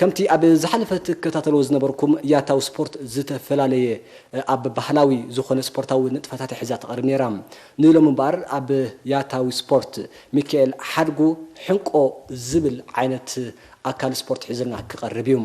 ከምቲ ኣብ ዝሓለፈ ትከታተልዎ ዝነበርኩም፣ ያታዊ ስፖርት ዝተፈላለየ ኣብ ባህላዊ ዝኾነ ስፖርታዊ ንጥፈታት ሒዛ ትቐርብ ነይራ። ንሎሚ እምበኣር ኣብ ያታዊ ስፖርት ሚካኤል ሓድጉ ሕንቆ ዝብል ዓይነት ኣካል ስፖርት ሒዝልና ክቐርብ እዩ።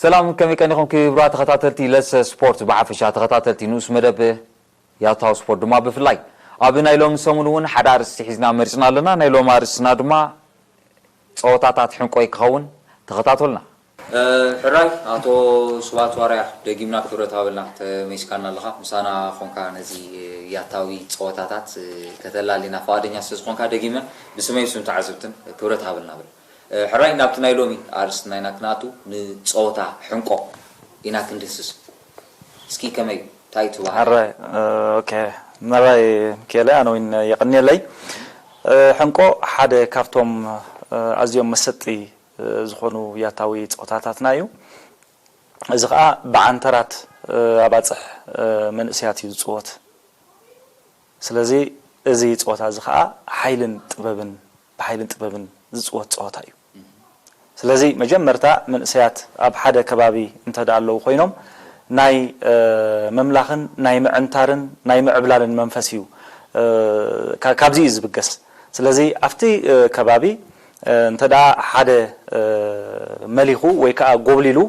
ሰላም፣ ከመይ ቀኒኹም ክቡራት ተኸታተልቲ ለሰ ስፖርት፣ ብሓፈሻ ተኸታተልቲ ንኡስ መደብ ያታዊ ስፖርት ድማ ብፍላይ። ኣብ ናይ ሎሚ ሰሙን እውን ሓደ ኣርእስቲ ሒዝና መሪጽና ኣለና። ናይ ሎሚ ኣርእስትና ድማ ጸወታታት ሕንቆይ ክኸውን፣ ተኸታተሉና። እ፣ ሕራይ ኣቶ ስብሃት ዋርያ፣ ደጊምና ክብረት ሃበልና ተመይስካና ኣለኻ። ምሳና ኾንካ ነዚ ያታዊ ጸወታታት፣ እ፣ ከተላሊና ፍቓደኛ ስለ ዝኾንካ ደጊመ ብስመይ ብስም ተዓዘብትን ክብረት ሃበልና ብል። እ፣ ሕራይ ናብቲ ናይ ሎሚ ኣርእስትና ኢና ክንኣቱ፣ ንጸወታ ሕንቆ ኢና ክንድህስስ። እስኪ ከመይ እዩ? እንታይ እዩ እቲ ባህሪ? ሕራይ፣ እ፣ ኦኬ። ምራይ ሚካኤለ፣ ኣነ እውን የቐንየለይ። እ፣ ሕንቆ ሓደ ካብቶም፣ እ፣ ኣዝዮም መሰጢ፣ እ፣ ዝኾኑ ያታዊ ጸወታታትና እዩ። እዚ ኸኣ ብዓንተራት፣ እ፣ ኣባጽሕ፣ እ፣ መንእሰያት እዩ ዝጽወት። ስለዚ እዚ ጸወታ እዚ ኸኣ ሓይልን ጥበብን፣ ብሓይልን ጥበብን ዝጽወት ጸወታ እዩ። ስለዚ መጀመርታ መንእሰያት ኣብ ሓደ ከባቢ እንተ ደኣ ኣለዉ ኮይኖም፣ ናይ፣ እ፣ ምምላኽን ናይ ምዕንታርን ናይ ምዕብላልን መንፈስ እዩ፣ እ፣ ካ-፣ ካብዚ እዩ ዝብገስ። ስለዚ ኣብቲ፣ እ፣ ከባቢ፣ እ፣ እንተ ደኣ ሓደ፣ እ፣ መሊኹ ወይ ከኣ ጎብሊሉ፣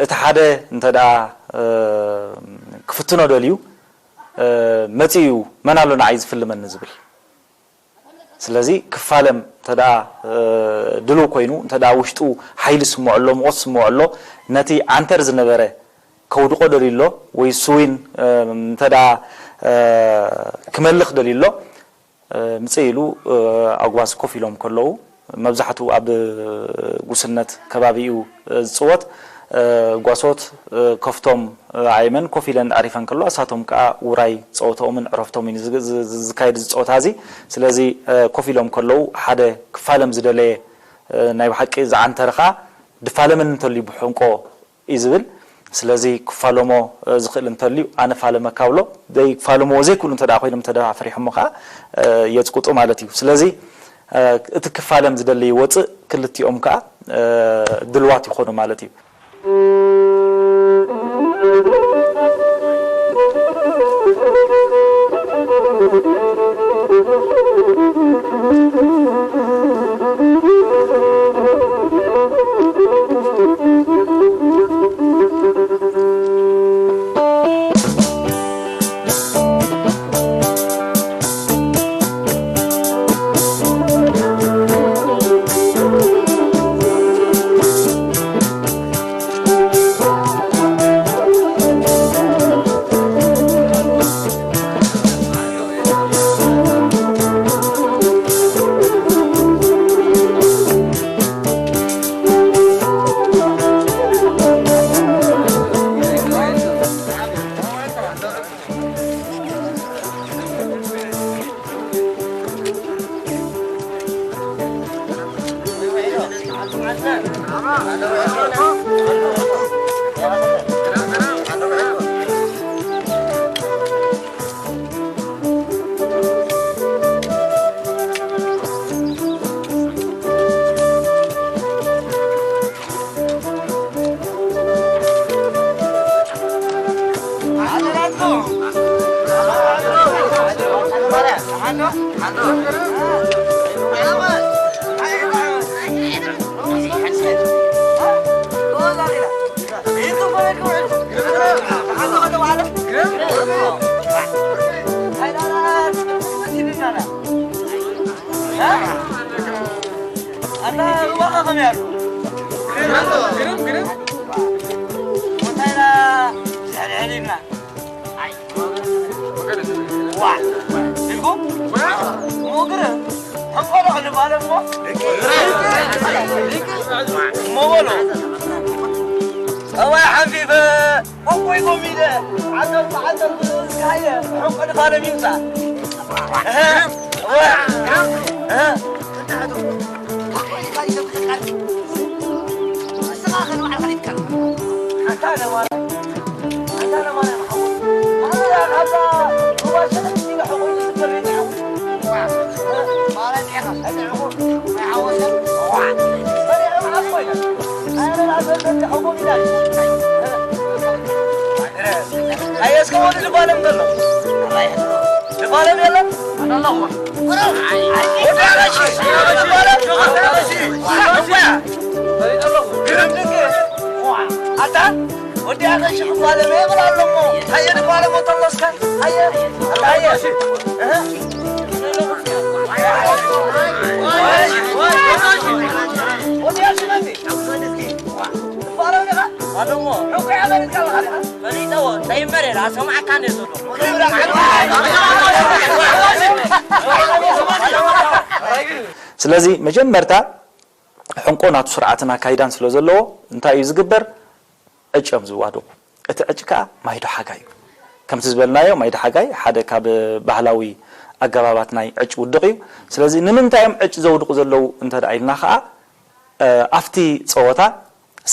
እቲ ሓደ እንተ ደኣ፣ እ፣ ክፍትኖ ደልዩ፣ እ፣ መጺኡ እዩ፣ "መን ኣሎ ንዓይ ዝፍልመኒ?" ዝብል። ስለዚ ክፋለም እንተ ደኣ፣ እ፣ ድሉው ኮይኑ፣ እንተ ደኣ ውሽጡ ሓይሊ ስምዖ ኣሎ፣ ሙቐት ስምዖ ኣሎ፣ ነቲ ዓንተር ዝነበረ ከውድቖ ደልዩ ኣሎ፣ ወይ እሱ እውን፣ እ፣ እንተ ደኣ፣ እ፣ ክመልኽ ደልዩ ኣሎ፣ እ፣ ምጽእ ኢሉ፣ እ፣ ኣጓስ ኮፍ ኢሎም ከለዉ፣ መብዛሕትኡ ኣብ ጉስነት ከባቢ እዩ፣ እ፣ ዝጽወት። እ፣ ጓሶት፣ እ፣ ከፍቶም፣ እ፣ ዓይመን ኮፍ ኢለን ኣዕሪፈን ከለዋ፣ እሳቶም ከኣ ውራይ ጸወተኦምን ዕረፍቶምን እዩ ዝግ-፣ ዝ-፣ ዝ-፣ ዝካየድ እዚ ጸወታ እዚ። ስለዚ፣ እ፣ ኮፍ ኢሎም ከለዉ ሓደ ክፋለም ዝደለየ፣ እ፣ ናይ ብሓቂ ዝዓንተረ ከኣ ድፋለመኒ እንተልዩ ብሕንቆ እዩ ዝብል። ስለዚ ክፋለሞ፣ እ፣ ዝኽእል እንተልዩ ኣነ ፋለመካ ብሎ። ዘይፋለምዎ ዘይክእሉ እንተ ደኣ ኮይኖም እንተ ደኣ ፈሪሖሞ ከኣ፣ እ፣ የጽቁጡ ማለት እዩ። ስለዚ፣ እ፣ እቲ ክፋለም ዝደሊ ይወጽእ፣ ክልቲኦም ከኣ፣ እ፣ ድልዋት ይኾኑ ማለት እዩ። ኣታ ሩባኻ ከመይ ኣሎ? ግርም፣ ግርም፣ ግርም። እንታይ ኢና ዝሕልሕል ኢልና? ዋ፣ ኢልኩም? እሞ ግርም፣ ሕቆ ዶ ክንባል እሞ? እሞ በሎ። ጸባይ ሓንፊፈ። እኩይ ኮሚደ፣ ዓንተር ብዓንተር ብዝወስካየ፣ ሕቆ ድፋለም ይውጻእ። እህ፣ እህ። ኣየስከ ወዲ ልባለም ዘሎ ልባለም የለን። ወዲ ኣበሺ፣ ልባለም፣ ኣታ ወዲ ኣበሺ ልባለም የብል ኣሎ እሞ፣ ኣየ ልባለም ወተሎስካ፣ ኣየ፣ ኣየ፣ እህ። ወዲ ኣበሺ መን? ልባለም ዲኻ? ኣለዎ። ሕኩይ ኣበርካ ኣለኻ ዲኻ? ፈሊጠዎ፣ ዘይመረ፣ ኣሰማዕካ ነዞ። ስለዚ መጀመርታ ሕንቆ ናቱ ስርዓትን ኣካይዳን ስለ ዘለዎ እንታይ እዩ ዝግበር? ዕጭ እዮም ዝዋድቑ። እቲ ዕጭ ከኣ ማይዶ ሓጋይ እዩ። ከምቲ ዝበልናዮ ማይዶ ሓጋይ ሓደ ካብ ባህላዊ ኣገባባት ናይ ዕጭ ውድቕ እዩ። ስለዚ ንምንታይ እዮም ዕጭ ዘውድቑ ዘለዉ እንተ ደኣ ኢልና ከኣ እ፣ ኣብቲ ጸወታ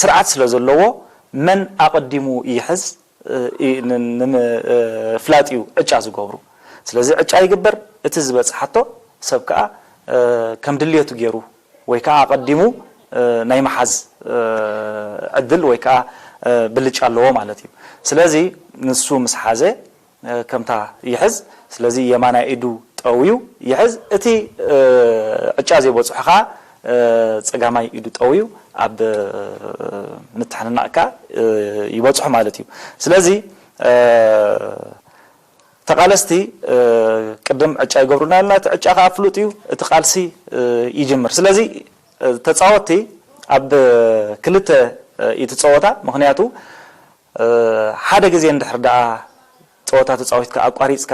ስርዓት ስለ ዘለዎ መን ኣቐዲሙ ይሕዝ እ፣ ይ- ን- ንም- እ፣ ፍላጥ እዩ ዕጫ ዝገብሩ። ስለዚ ዕጫ ይግበር፣ እቲ ዝበጽሓቶ ሰብ ከኣ እ፣ ከም ድልየቱ ገይሩ ወይ ከኣ ኣቐዲሙ እ፣ ናይ ምሓዝ እ፣ ዕድል ወይ ከኣ እ፣ ብልጫ ኣለዎ ማለት እዩ። ስለዚ ንሱ ምስ ሓዘ እ፣ ከምታ ይሕዝ። ስለዚ የማናይ ኢዱ ጠውዩ ይሕዝ። እቲ እ፣ ዕጫ ዘይበጽሖ ከኣ እ፣ ጸጋማይ ኢዱ ጠውዩ ኣብ እ፣ ምትሕንናቕ ከኣ እ፣ ይበጽሖ ማለት እዩ። ስለዚ እ፣ ተቓለስቲ እ፣ ቅድም ዕጫ ይገብሩና ኣለና። እቲ ዕጫ ከኣ ፍሉጥ እዩ። እቲ ቃልሲ እ፣ ይጅምር። ስለዚ እ፣ ተጻወትቲ ኣብ ክልተ እ፣ እዩ እቲ ጸወታ። ምኽንያቱ እ፣ ሓደ ግዜ እንድሕር ደኣ ጸወታ ተጻዊትካ ኣቋሪጽካ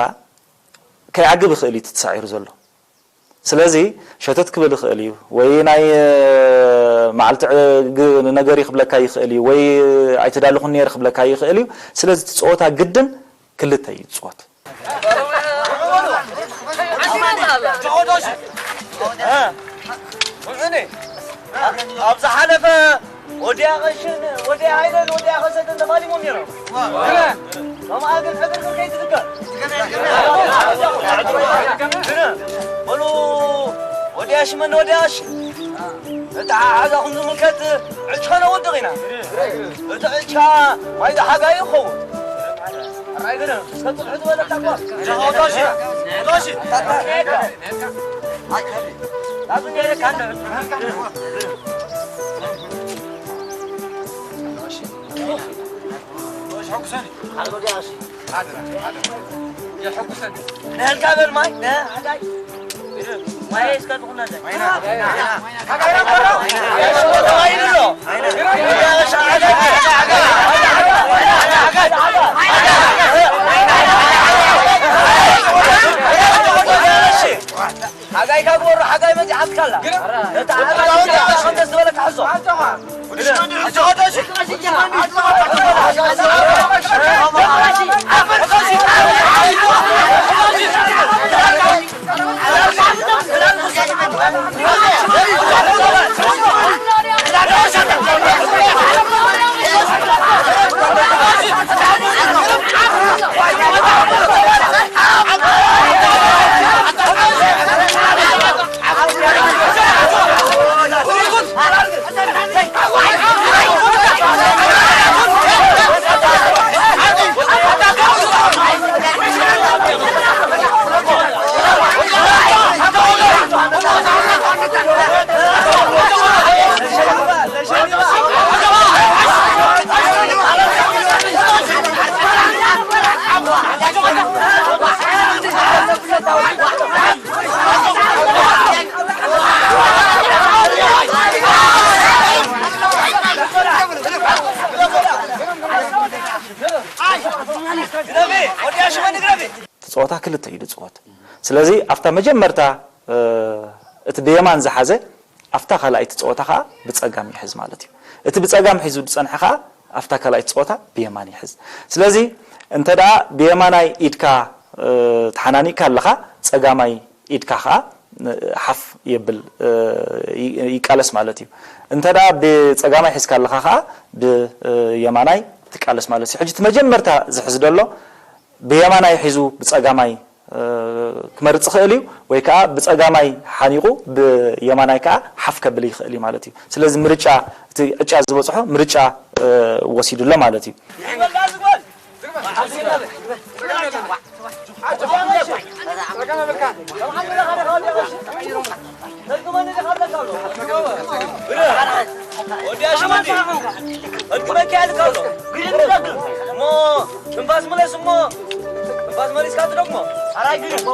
ከይዓግብ ይኽእል እዩ እቲ ተሳዒሩ ዘሎ። ስለዚ ሸተት ክብል ይኽእል እዩ ወይ ናይ እ፣ መዓልቲ ዕ- ግ- ነገር ክብለካ ይኽእል እዩ ወይ ኣይተዳለኹን ነይረ ክብለካ ይኽእል እዩ። ስለዚ እቲ ጸወታ ግድን ክልተ እዩ ዝጽወት። ኣብ ዝሓለፈ ወዲያ ቐሽን ወዲያ ሃይለን ወዲያ ኸሰትን ተፋሊሞም ነይሮም። ግና ከምኣ ግን ዕግርግር ከይትትከል ግና በሉ ወዲያ ሽመን ወዲያ ቐሽን እተሓሓዛኹም ዝምልከት ዕጭ ኸነውድቕ ኢና። እቲ ዕጭ ከዓ ማይ ዝሓጋዩ ይኸውን። ኣራይ ግና እስከ ጽብሒ ዝበለካ እኳ ንህልካ በል ማይ፣ ንሃጋይ። ማይ እስከ ትኹነለይ። ሓጋይ ካብ ወሮ ሓጋይ መጺሓትካ ኣላ። ነታ ሓጋይ መጺሓትካ ከም ደስ ዝበለካ ሕዞ። እቲ ጸወታ ክልተ እዩ ዝጽወት። ስለዚ ኣብታ መጀመርታ እ፣ እቲ ብየማን ዝሓዘ ኣብታ ካልኣይቲ ጸወታ ከኣ ብጸጋም ይሕዝ ማለት እዩ። እቲ ብጸጋም ሒዙ ዝጸንሐ ከኣ ኣብታ ካልኣይቲ ጸወታ ብየማን ይሕዝ። ስለዚ እንተ ደኣ ብየማናይ ኢድካ እ፣ ተሓናኒቕካ ኣለኻ፣ ጸጋማይ ኢድካ ከኣ እ፣ ሓፍ የብል እ፣ ይ- ይቃለስ ማለት እዩ። እንተ ደኣ ብጸጋማይ ሒዝካ ኣለኻ ከኣ ብየማናይ ትቃለስ ማለት እዩ። ሕጂ እቲ መጀመርታ ዝሕዝ ዘሎ ብየማናይ ሒዙ ብጸጋማይ ክመርጽ ይኽእል እዩ፣ ወይ ከዓ ብጸጋማይ ሓኒቑ ብየማናይ ከዓ ሓፍ ከብል ይኽእል እዩ ማለት እዩ። ስለዚ ምርጫ፣ እቲ ዕጫ ዝበጽሖ ምርጫ ወሲዱ ኣሎ ማለት እዩ። ወዲ ኣሽመዲ፣ እድግመኪ ኣልካ ኣሎ። ግድም ደግም። እሞ ትንፋስ ምለስ እሞ። ትንፋስ መሊስካ ትደግሞ። ኣራይ ግድም።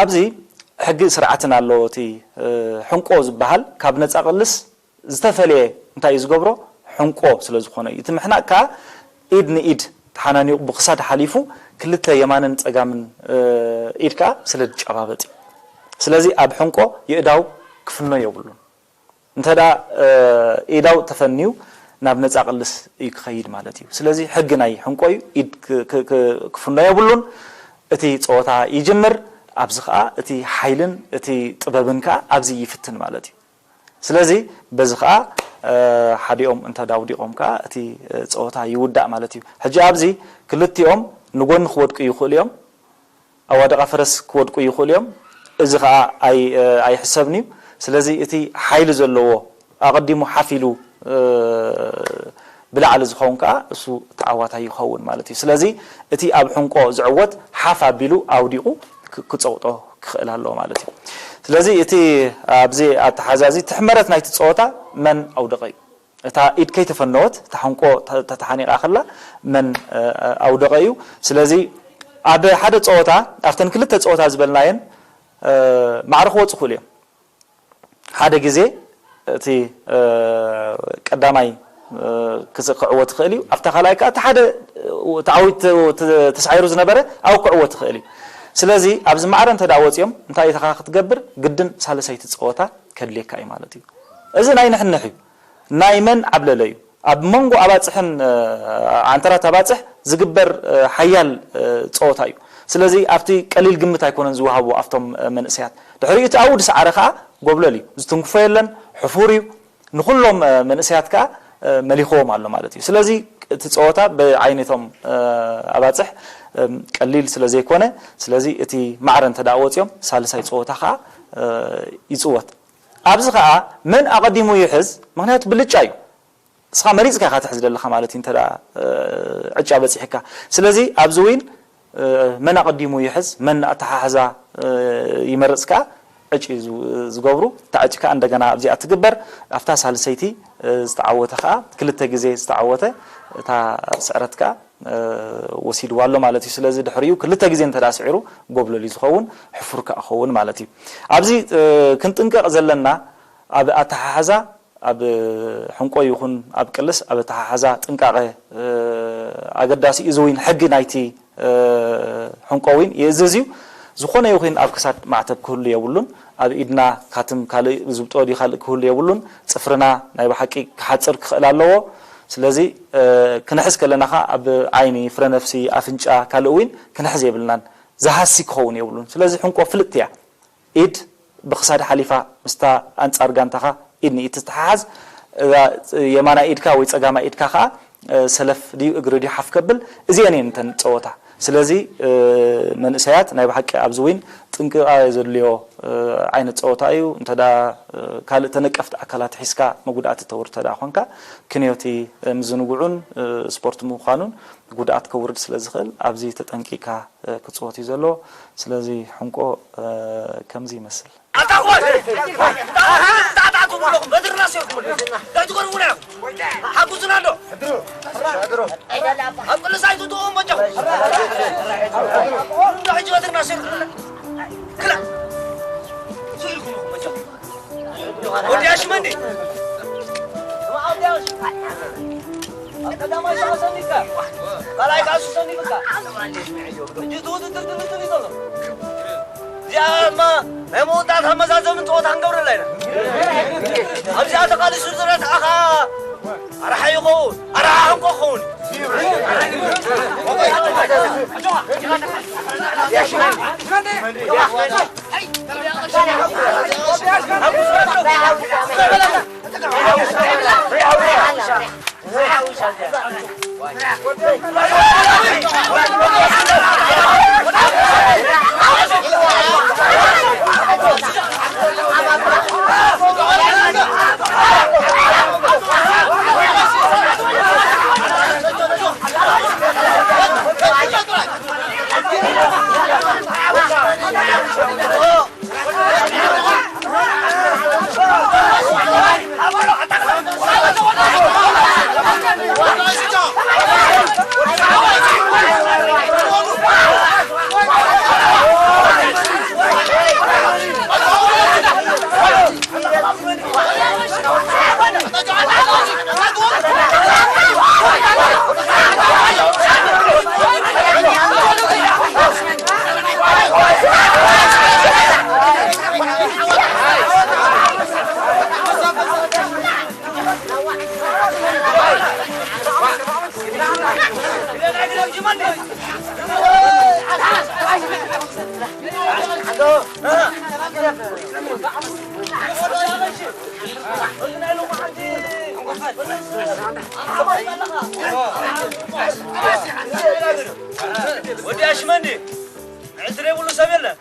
ኣብዚ ሕጊ ስርዓትን ኣለዎ። እቲ ሕንቆ ዝበሃል ካብ ነፃ ቅልስ ዝተፈለየ እንታይ እዩ ዝገብሮ? ሕንቆ ስለ ዝኾነ እዩ። እቲ ምሕናቕ ከዓ ኢድ ንኢድ ተሓናኒቑ ብክሳድ ሓሊፉ ክልተ የማንን ፀጋምን ኢድ ከዓ ስለ ዝጨባበጥ እዩ። ስለዚ ኣብ ሕንቆ የእዳው ክፍኖ የብሉን። እንተ ደኣ ኢዳው ተፈንዩ ናብ ነጻ ቅልስ እዩ ክኸይድ ማለት እዩ። ስለዚ ሕጊ ናይ ሕንቆ እዩ። ኢድ ክፍኖ የብሉን። እቲ ጸወታ ይጅምር። ኣብዚ ኸኣ እቲ ሓይልን እቲ ጥበብን ከኣ ኣብዚ ይፍትን ማለት እዩ። ስለዚ በዚ ኸኣ ሓዲኦም እንተ ዳውዲቖም ከኣ እቲ ጸወታ ይውዳእ ማለት እዩ። ሕጂ ኣብዚ ክልቲኦም ንጎኒ ክወድቁ ይኽእሉ እዮም። ኣዋድቓ ፈረስ ክወድቁ ይኽእሉ እዮም። እዚ ኸኣ ኣይሕሰብን እዩ። ስለዚ እቲ ሓይሊ ዘለዎ ኣቐዲሙ ሓፍ ኢሉ ብላዕሊ ዝኸውን ከኣ እሱ ተዓዋታይ ይኸውን ማለት እዩ። ስለዚ እቲ ኣብ ሕንቆ ዝዕወት ሓፍ ኣቢሉ ኣውዲቑ ክጸውጦ ክኽእል ኣለዎ ማለት እዩ። ስለዚ እቲ ኣብዚ ኣተሓዛ እዚ እቲ ሕመረት ናይቲ ጸወታ መን ኣውደቐ እዩ። እታ ኢድ ከይተፈነወት እታ ሕንቆ ተተሓኒቓ ከላ መን ኣውደቐ እዩ። ስለዚ ኣብ ሓደ ጸወታ ኣብተን ክልተ ጸወታ ዝበልናየን ማዕረ ክወፁ ክእሉ እዮም። ሓደ ግዜ እቲ ቀዳማይ ክዕወት ይኽእል እዩ። ኣብታ ካልኣይ ከዓ እቲ ሓደ ተዓዊት ተሳዒሩ ዝነበረ ኣብኡ ክዕወት ይኽእል እዩ። ስለዚ ኣብዚ ማዕረ እንተ ደኣ ወፂኦም እንታይ ኢኻ ክትገብር? ግድን ሳልሰይቲ ጸወታ ከድልየካ እዩ ማለት እዩ። እዚ ናይ ንሕንሕ እዩ። ናይ መን ዓብለለ እዩ። ኣብ መንጎ ኣባፅሕን ዓንተራት ኣባፅሕ ዝግበር ሓያል ፀወታ እዩ። ስለዚ ኣብቲ ቀሊል ግምት ኣይኮነን ዝወሃቦ ኣብቶም መንእሰያት። ድሕሪኡ እቲ ኣብኡ ዝሰዓረ ከዓ ጎብለል እዩ። ዝትንክፎ የለን፣ ሕፉር እዩ። ንኩሎም መንእሰያት ከዓ መሊኽዎም ኣሎ ማለት እዩ። ስለዚ እቲ ፀወታ ብዓይነቶም ኣባፅሕ ቀሊል ስለ ዘይኮነ፣ ስለዚ እቲ ማዕረ እንተ ደኣ ወፂኦም ሳልሳይ ፀወታ ከዓ ይፅወት። ኣብዚ ኸኣ መን ኣቐዲሙ ይሕዝ፣ ምኽንያቱ ብልጫ እዩ። ንስኻ መሪጽካ ኢኻ ትሕዝ ዘለኻ ማለት እዩ፣ እንተ ደኣ ዕጫ በጺሕካ። ስለዚ ኣብዚ ዊን መን ኣቐዲሙ ይሕዝ፣ መን ኣተሓሕዛ ይመርጽ ከኣ ዕጭ እዩ ዝገብሩ። እታ ዕጭ ከኣ እንደገና ኣብዚኣ ትግበር። ኣብታ ሳልሰይቲ ዝተዓወተ ከኣ፣ ክልተ ግዜ ዝተዓወተ እታ ስዕረት ከኣ ወሲድዋ ኣሎ ማለት እዩ። ስለዚ ድሕሪኡ ክልተ ግዜ እንተ ደኣ ስዒሩ ጎብለል እዩ ዝኸውን፣ ሕፉር ከኣ ክኸውን ማለት እዩ። ኣብዚ ክንጥንቀቕ ዘለና ኣብ ኣተሓሕዛ ኣብ ሕንቆ ይኹን ኣብ ቅልስ ኣብ ኣተሓሕዛ ጥንቃቐ ኣገዳሲ እዩ። እዚ እውን ሕጊ ናይቲ ሕንቆ እውን ይእዝዝ እዩ። ዝኾነ ይኹን ኣብ ክሳድ ማዕተብ ክህሉ የብሉን። ኣብ ኢድና ካትም ካልእ ዝብጦ ድዩ ካልእ ክህሉ የብሉን። ጽፍርና ናይ ብሓቂ ክሓጽር ክኽእል ኣለዎ። ስለዚ ክንሕዝ ከለና ኸኣ ኣብ ዓይኒ፣ ፍረ ነፍሲ፣ ኣፍንጫ፣ ካልእ እውን ክንሕዝ የብልናን። ዝሃሲ ክኸውን የብሉን። ስለዚ ሕንቆ ፍልጥቲ እያ። ኢድ ብኽሳድ ሓሊፋ ምስታ ኣንጻር ጋንታኻ ኢድ ንኢድ ትተሓሓዝ። እዛ የማናይ ኢድካ ወይ ጸጋማይ ኢድካ ኸኣ ሰለፍ ድዩ እግሪ ድዩ ሓፍ ከብል፣ እዚአን እየን እተን ጸወታ። ስለዚ መንእሰያት ናይ ብሓቂ ኣብዚ ዊን ጥንቃቐ ዘድልዮ ዓይነት ጸወታ እዩ። እንተ ካልእ ተነቀፍቲ ኣካላት ሒዝካ መጉዳእቲ ተውርድ እንተ ኮንካ፣ ክንዮቲ ምዝንጉዑን ስፖርት ምዃኑን ጉድኣት ከውርድ ስለ ዝኽእል ኣብዚ ተጠንቂቕካ ክጽወት እዩ ዘለዎ። ስለዚ ሕንቆ ከምዚ ይመስል። ኣታ ጓል! ጣዕጣዕ ትብሉ ኣለኹም፣ በትርና ሴርኩም። እንታይ ትገርሙና ኢኹም? ሓግዙና ኣሎ። ኣብ ቅልሳይ ትእትዎም በጃኹም። እንዶ ሕጂ በትርና ሴርኩም። ክላ! ስኢልኩም ኢኹም በጃኹም። ወዲ ኣሽመንዲ። ኣብ ቀዳማይ ሰዓት ሰኒፍካ፣ ካልኣይ ከኣ እሱ ሰኒፉካ። ሕጂ እቲ ውድድር ክልተ እዩ ዘሎ። እዚኣ ድማ ናይ መወዳእታ መዛዘሚ ጸወታ ክንገብረላ ኢና። ኣብዚኣ ተቓሊሱ ዝረትዓ ኸኣ ኣርሓ ይኸውን፣ ኣርሓ ዕንቆ ክኸውን። ወዲ ኣሽመንዲ፣ ዕትር የብሉ ሰብ የለን።